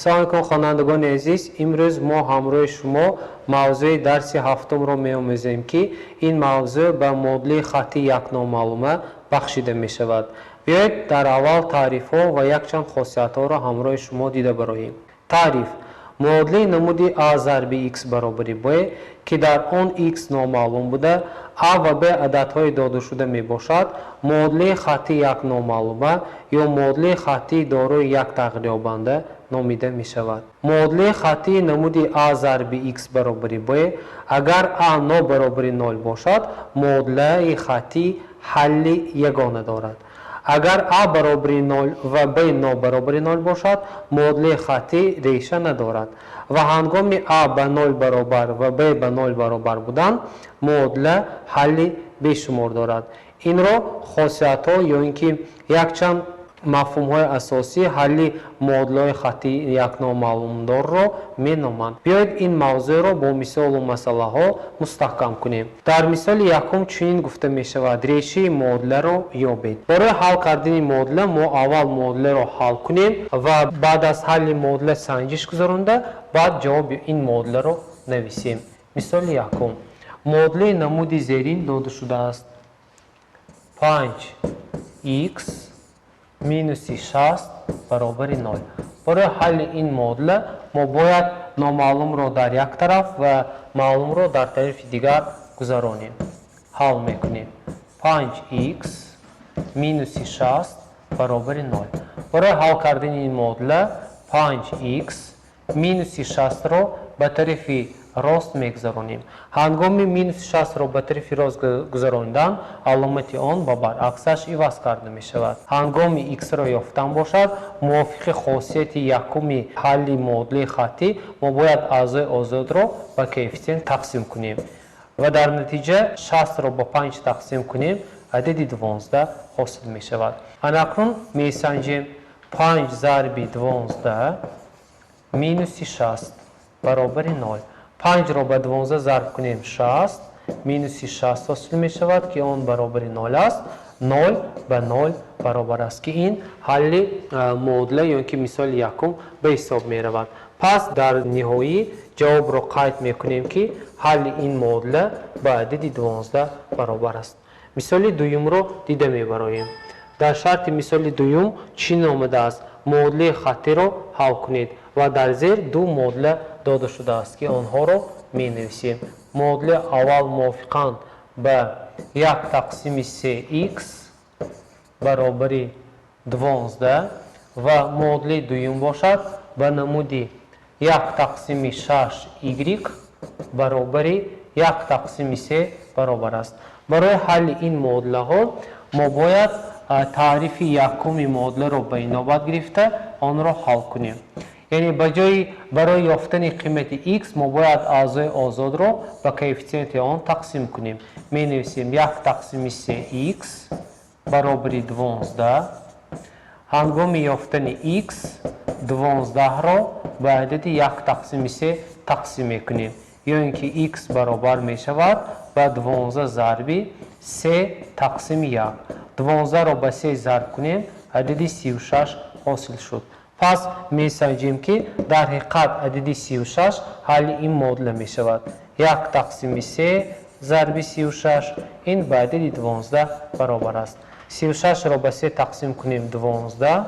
Салом алейкум, хонандагони азиз. Имрӯз мо ҳамроҳи шумо мавзӯи дарси ҳафтумро меомӯзем, ки ин мавзӯъ ба муодилаи хаттии якномаълума бахшида мешавад. Биёед, дар аввал таърифҳо ва якчанд хосиятҳоро ҳамроҳи шумо дида бароем. Таъриф: муодилаи намуди а зарби x баробари б, ки дар он x номаълум буда, а ва б ададҳои додашуда мебошад, муодилаи хаттии якномаълума ё муодилаи хаттии дорои як тағйирёбанда номида мешавад. Муодилаи хаттии намуди а зарби x баробари б, агар а нобаробари нол бошад, муодилаи хаттӣ ҳалли ягона дорад. Агар а баробари нол ва б нобаробари нол бошад, муодилаи хаттӣ реша надорад ва ҳангоми а ба нол баробар ва б ба нол баробар будан, муодила ҳалли бешумор дорад. Инро хосиятҳо ё ин ки якчанд мафҳумҳои асосии ҳалли муодилаҳои хаттии якномаълумдорро меноманд. Биёед, ин мавзӯъро бо мисолу масъалаҳо мустаҳкам кунем. Дар мисоли якум чунин гуфта мешавад: решаи муодиларо ёбед. Барои ҳал кардани муодила мо аввал муодиларо ҳал кунем ва баъд аз ҳалли муодила санҷиш гузаронда, баъд ҷавоби ин муодиларо нависем. Мисоли якум: муодилаи намуди зерин дода шудааст: 5 х минуси 60 баробари нол. Барои ҳалли ин муодила мо бояд номаълумро дар як тараф ва маълумро дар тарафи дигар гузаронем. Ҳал мекунем: 5 х минуси 60 баробари нол. Барои ҳал кардани ин муодила 5 х минуси 60-ро ба тарафи рост мегузаронем. Ҳангоми минуси 60-ро ба тарафи рост гузаронидан, аломати он ба баръаксаш иваз карда мешавад. Ҳангоми х-ро ёфтан бошад, мувофиқи хосияти якуми ҳалли муодилаи хаттӣ мо бояд аъзои озодро ба коэффитсиент тақсим кунем ва дар натиҷа 60-ро ба 5 тақсим кунем, адади 12 ҳосил мешавад. Анакнун месанҷем: 5 зарби 12 минуси 60 баробари нол. 5-ро ба 12 зарб кунем, 60, минуси 60 ҳосил мешавад, ки он баробари нол аст. Нол ба нол баробар аст, ки ин ҳалли муодила ё ки мисоли якум ба ҳисоб меравад. Пас дар ниҳоӣ ҷавобро қайд мекунем, ки ҳалли ин муодила ба адади 12 баробар аст. Мисоли дуюмро дида мебароем. Дар шарти мисоли дуюм чӣ омадааст? Муодилаи хаттиро ҳал кунед ва дар зер ду муодила дода шудааст, ки онҳоро менависем. Муодилаи аввал мувофиқан ба як тақсими се х баробари 12 ва муодилаи дуюм бошад, ба намуди як тақсими шаш y баробари як тақсими се баробар аст. Барои ҳалли ин муодилаҳо мо бояд таърифи якуми муодиларо ба инобат гирифта, онро ҳал кунем. Яъне ба ҷои барои ёфтани қимати х мо бояд аъзои озодро ба коэффитсиенти он тақсим кунем. Менависем: як тақсими се х баробари 12. Ҳангоми ёфтани х 12-ро ба адади як тақсими се тақсим мекунем, ё ин ки х баробар мешавад ба 12 зарби се тақсими як. 12-ро ба се зарб кунем, адади 36 ҳосил шуд. Пас месанҷем, ки дар ҳақиқат адади 36 ҳалли ин муодила мешавад. Як тақсими се зарби 36, ин ба адади 12 баробар аст. 36-ро ба се тақсим кунем, 12,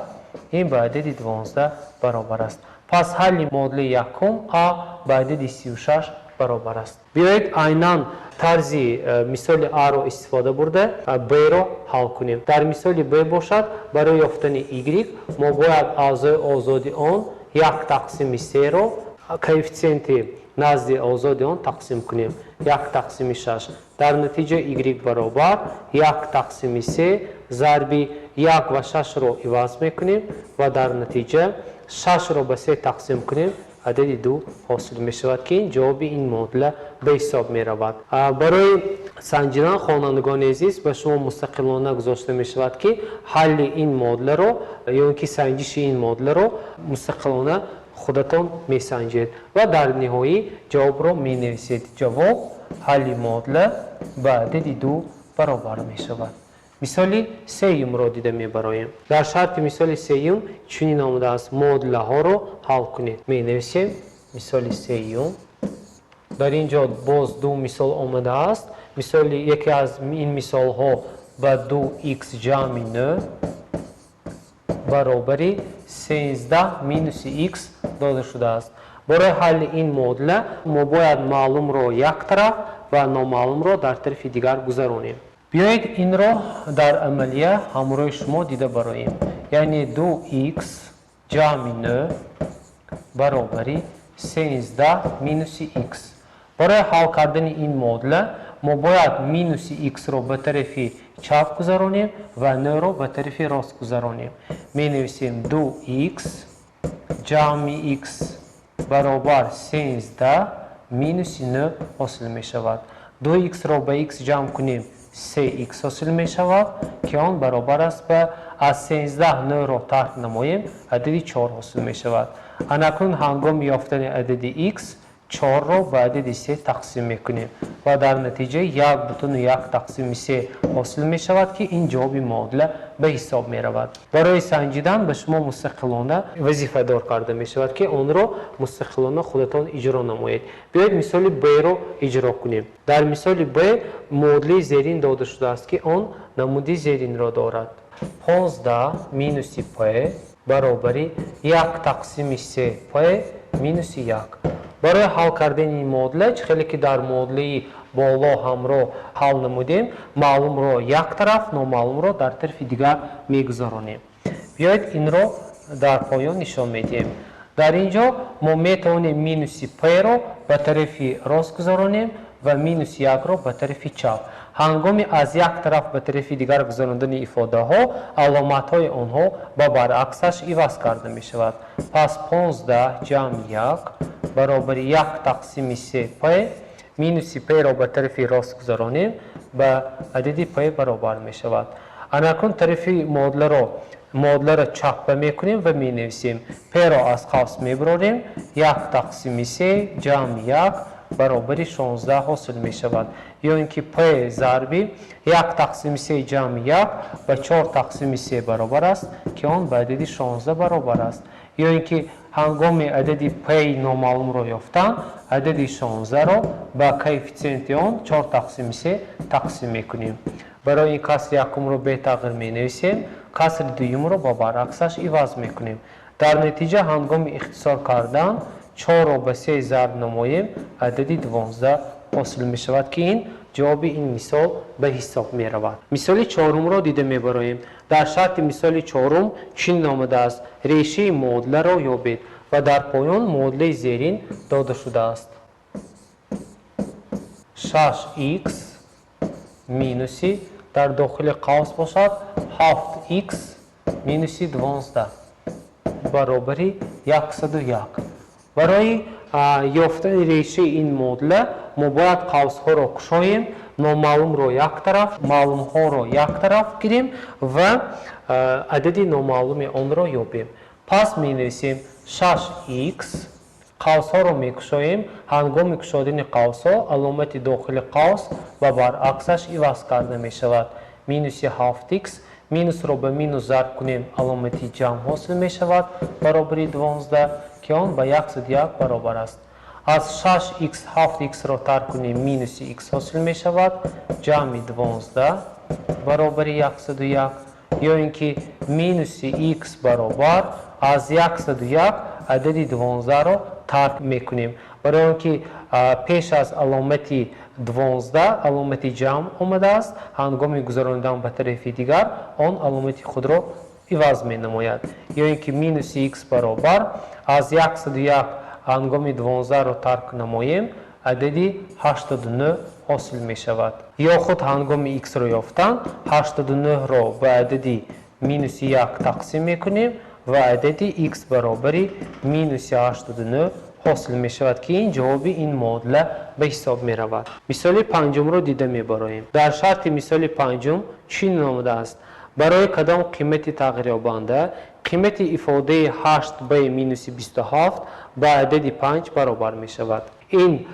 ин ба адади 12 баробар аст. Пас ҳалли муодилаи якум а ба адади 36 баробар аст. Биёед, айнан тарзи мисоли аро истифода бурда, б-ро ҳал кунем. Дар мисоли б бошад, барои ёфтани y мо бояд аъзои озоди он як тақсими серо коэффитсиенти назди озоди он тақсим кунем, як тақсими шаш. Дар натиҷа y баробар як тақсими се зарби як ва шашро иваз мекунем ва дар натиҷа шашро ба се тақсим кунем, адади ду ҳосил мешавад, ки ин ҷавоби ин муодила ба ҳисоб меравад. Барои санҷидан, хонандагони азиз, ба шумо мустақилона гузошта мешавад, ки ҳалли ин муодиларо ё ин ки санҷиши ин муодиларо мустақилона худатон месанҷед ва дар ниҳоӣ ҷавобро менависед. Ҷавоб: ҳалли муодила ба адади ду баробар мешавад. Мисоли сеюмро дида мебароем. Дар шарти мисоли сеюм чунин омадааст: муодилаҳоро ҳал кунед. Менависем мисоли сеюм. Дар ин ҷо боз ду мисол омадааст. Мисоли яке аз ин мисолҳо ба 2х ҷамъи 9 баробари 13 минуси х дода шудааст. Барои ҳалли ин муодила мо бояд маълумро як тараф ва номаълумро дар тарафи дигар гузаронем. Биёед инро дар амалия ҳамроҳи шумо дида бароем. Яъне 2х ҷамъи 9 баробари 13 минуси х. Барои ҳал кардани ин муодила мо бояд минуси х-ро ба тарафи чап гузаронем ва 9-ро ба тарафи рост гузаронем. Менависем 2х ҷамъи х баробар 13 минуси 9 ҳосил мешавад. 2х-ро ба х ҷамъ кунем, 3х ҳосил мешавад, ки он баробар аст ба аз 13 9-ро тарк намоем, адади 4 ҳосил мешавад. Анакнун ҳангоми ёфтани адади х 4-ро ба адади 3 тақсим мекунем ва дар натиҷа 1,1 тақсими 3 ҳосил мешавад, ки ин ҷавоби муодила ба ҳисоб меравад. Барои санҷидан ба шумо мустақилона вазифадор карда мешавад, ки онро мустақилона худатон иҷро намоед. Биёед мисоли Б-ро иҷро кунем. Дар мисоли Б муодилаи зерин дода шудааст, ки он намуди зеринро дорад. 15 минуси П баробари 1 тақсими 3 П минуси 1. Барои ҳал кардани ин муодила, чӣ хеле ки дар муодилаи боло ҳамроҳ ҳал намудем, маълумро як тараф, номаълумро дар тарафи дигар мегузаронем. Биёед инро дар поён нишон медиҳем. Дар ин ҷо мо метавонем минуси П-ро ба тарафи рост гузаронем ва минуси 1-ро ба тарафи чап. Ҳангоми аз як тараф ба тарафи дигар гузарондани ифодаҳо, аломатҳои онҳо ба баръаксаш иваз карда мешавад. Пас 15 ҷамъ 1 баробари 1 тақсими 3 П минуси П-ро ба тарафи рост гузаронем, ба адади П баробар мешавад. Анакун тарафи муодиларо чаппа мекунем ва менависем. П-ро аз қавс мебарорем, 1 тақсими 3 ҷамъ 1 баробари 16 ҳосил мешавад. Ё ин ки П зарби 1 тақсими 3 ҷамъ 1 ба 4 тақсими 3 баробар аст, ки он ба адади 16 баробар аст. Ё ин ки ҳангоми адади П номаълумро ёфтан, адади 16-ро ба коэффитсиенти он 4 тақсими 3 тақсим мекунем. Барои ин касри якумро бетағйир менависем, касри дуюмро ба баръаксаш иваз мекунем. Дар натиҷа ҳангоми ихтисор кардан 4-ро ба 3 зарб намоем, адади 12 ҳосил мешавад, ки ин ҷавоби ин мисол ба ҳисоб меравад. Мисоли чорумро дида мебароем. Дар шарти мисоли чорум чунин омадааст: решаи муодиларо ёбед ва дар поён муодилаи зерин дода шудааст. 6х минуси дар дохили қавс бошад 7х минуси 12 баробари 101. Барои ёфтани решаи ин муодила мо бояд қавсҳоро кушоем, номаълумро як тараф, маълумҳоро як тараф гирем ва адади номаълуми онро ёбем. Пас менависем 6х, қавсҳоро мекушоем. Ҳангоми кушодани қавсҳо аломати дохили қавс ба баръаксаш иваз карда мешавад. Минуси 7х, минусро ба минус зарб кунем, аломати ҷамъ ҳосил мешавад, баробари 12, ки он ба 101 баробар аст. Аз 6х 7х-ро тарк кунем, минуси х ҳосил мешавад, ҷамъи 12 баробари 101, ё ин ки минуси х баробар аз 101 адади 12-ро тарк мекунем. Барои он ки пеш аз аломати 12 аломати ҷамъ омадааст, ҳангоми гузаронидан ба тарафи дигар он аломати худро иваз менамояд. Ё ин ки минуси х баробар аз 101 ҳангоми 12-ро тарк намоем, адади 89 ҳосил мешавад. Ё худ ҳангоми х-ро ёфтан 89-ро ба адади минуси 1 тақсим мекунем ва адади х баробари минуси 89 ҳосил мешавад, ки ин ҷавоби ин муодила ба ҳисоб меравад. Мисоли панҷумро дида мебароем. Дар шарти мисоли панҷум чунин омадааст: барои кадом қимати тағйирёбанда Қимати ифодаи 8b минуси 27 ба адади 5 баробар мешавад. Ин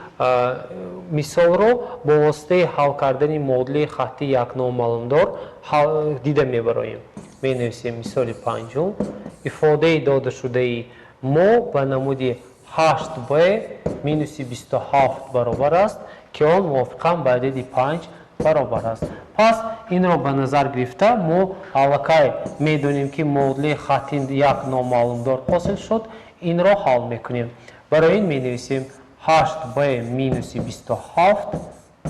мисолро бо воситаи ҳал кардани муодилаи хаттии як номаълумдор дида мебароем. Менависем мисоли панҷум. Ифодаи додашудаи мо ба намуди 8b минуси 27 баробар аст, ки он мувофиқан ба адади 5 баробар аст. Пас инро ба назар гирифта мо аллакай медонем, ки муодилаи хаттии як номаълумдор ҳосил шуд. Инро ҳал мекунем. Барои ин менависем 8b минуси 27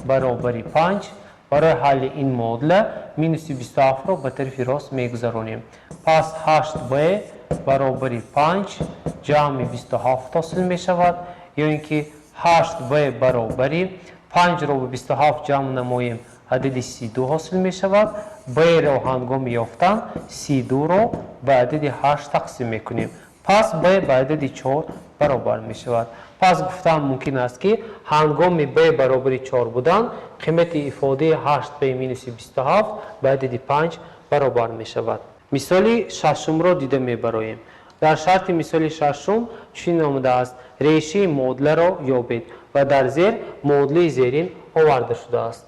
баробари 5. Барои ҳалли ин муодила минуси 27-ро ба тарафи рост мегузаронем. Пас 8b баробари 5 ҷамъи 27 ҳосил мешавад, ё ин ки 8b баробари 5-ро ба 27 ҷамъ намоем, адади 32 ҳосил мешавад. B-ро ҳангоми ёфтан 32-ро ба адади 8 тақсим мекунем. Пас b ба адади 4 баробар мешавад. Пас гуфтан мумкин аст, ки ҳангоми b баробари 4 будан қимати ифодаи 8b минуси 27 ба адади 5 баробар мешавад. Мисоли шашумро дида мебароем. Дар шарти мисоли шашум чунин омадааст: решаи муодиларо ёбед ва дар зер муодилаи зерин оварда шудааст.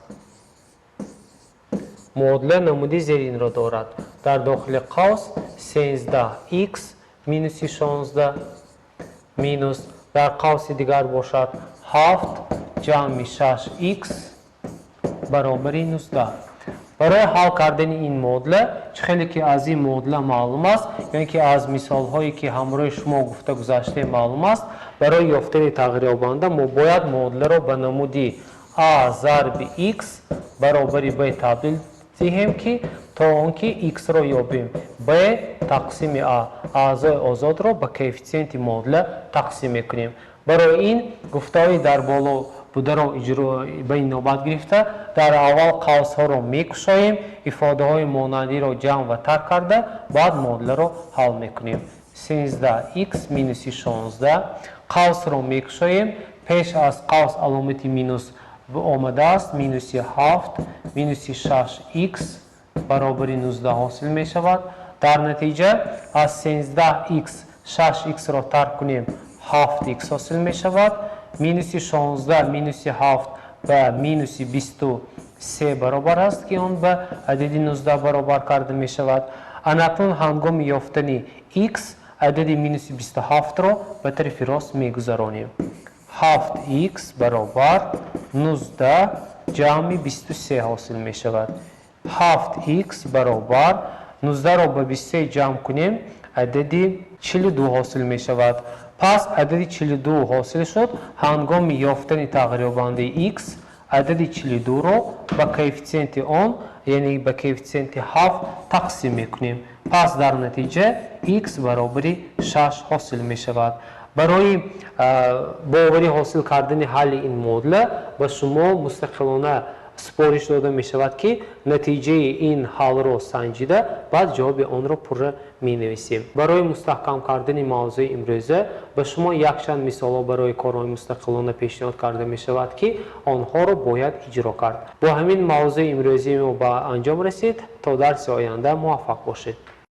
Муодила намуди зеринро дорад. Дар дохили қавс 13х минуси 16 минус дар қавси дигар бошад 7 ҷамъи 6х баробари 19. Барои ҳал кардани ин муодила, чӣ хеле ки аз ин муодила маълум аст, ё ин ки аз мисолҳое ки ҳамроҳи шумо гуфта гузаштем маълум аст, барои ёфтани тағйирёбанда мо бояд муодиларо ба намуди а зарби х баробари б табдил диҳем, ки то он ки х-ро ёбем, б тақсими а, аъзои озодро ба коэффитсиенти муодила тақсим мекунем. Барои ин гуфтаҳои дар боло бударо иҷро ба ин навбат гирифта, дар аввал қавсҳоро мекушоем, ифодаҳои монандиро ҷамъ ва тарк карда, баъд муодиларо ҳал мекунем. 13х минуси 16, қавсро мекушоем, пеш аз қавс аломати минус омадааст, минуси 7 минуси 6х баробари 19 ҳосил мешавад. Дар натиҷа аз 13х 6х-ро тарк кунем, 7х ҳосил мешавад. Минуси 16 минуси 7 ба минуси 23 баробар аст, ки он ба адади 19 баробар карда мешавад. Анакнун ҳангоми ёфтани х адади минуси 27-ро ба тарафи рост мегузаронем. 7х баробар 19 ҷамъи 23 ҳосил мешавад. 7х баробар 19-ро ба 23 ҷамъ кунем, адади 42 ҳосил мешавад. Пас адади 42 ҳосил шуд. Ҳангоми ёфтани тағйирёбандаи х адади 42-ро ба коэффитсиенти он, яъне ба коэффитсиенти 7 тақсим мекунем. Пас дар натиҷа х баробари 6 ҳосил мешавад. Барои боварӣ ҳосил кардани ҳалли ин муодила ба шумо мустақилона супориш дода мешавад, ки натиҷаи ин ҳалро санҷида, баъд ҷавоби онро пурра менависем. Барои мустаҳкам кардани мавзӯи имрӯза ба шумо якчанд мисолҳо барои корҳои мустақилона пешниҳод карда мешавад, ки онҳоро бояд иҷро кард. Бо ҳамин мавзӯи имрӯзии мо ба анҷом расид. То дарси оянда муваффақ бошед.